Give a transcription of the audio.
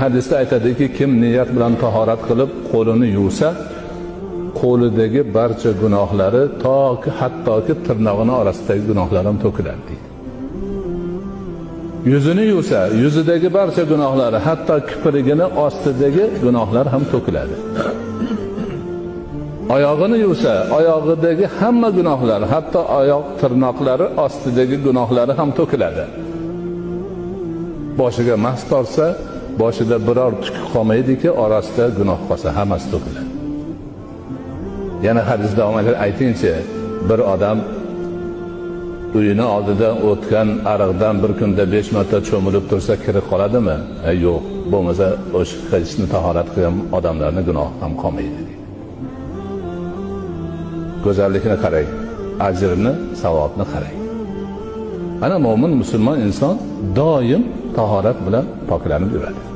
Hadisda aytadiki, kim niyat bilan tahorat qilib qo'lini yuvsa, qo'lidagi barcha gunohlari toki hattoki tirnog'ini orasidagi gunohlar ham to'kiladi deydi. Yuzini yuvsa, yuzidagi barcha gunohlari, hatto kiprigini ostidagi gunohlar ham to'kiladi. Oyog'ini yuvsa, oyog'idagi hamma gunohlar, hatto oyoq tirnoqlari ostidagi gunohlari ham to'kiladi. Boshiga mas tortsa, boshida biror tuk qolmaydiki, orasida gunoh qolsa, hammasi to'kiladi. Yana hadis davom etadi, aytingchi, bir odam uyini oldidan o'tgan ariqdan bir kunda 5 marta cho'milib tursa kiri qoladimi? Yo'q. Bo'lmasa o'sha qilishni tahorat qilgan odamlarning gunohi ham qolmaydi deydi. Go'zallikni qarang, ajrni, savobni qarang. Ana mo'min musulmon inson doim tahorat bilan poklanib yuradi.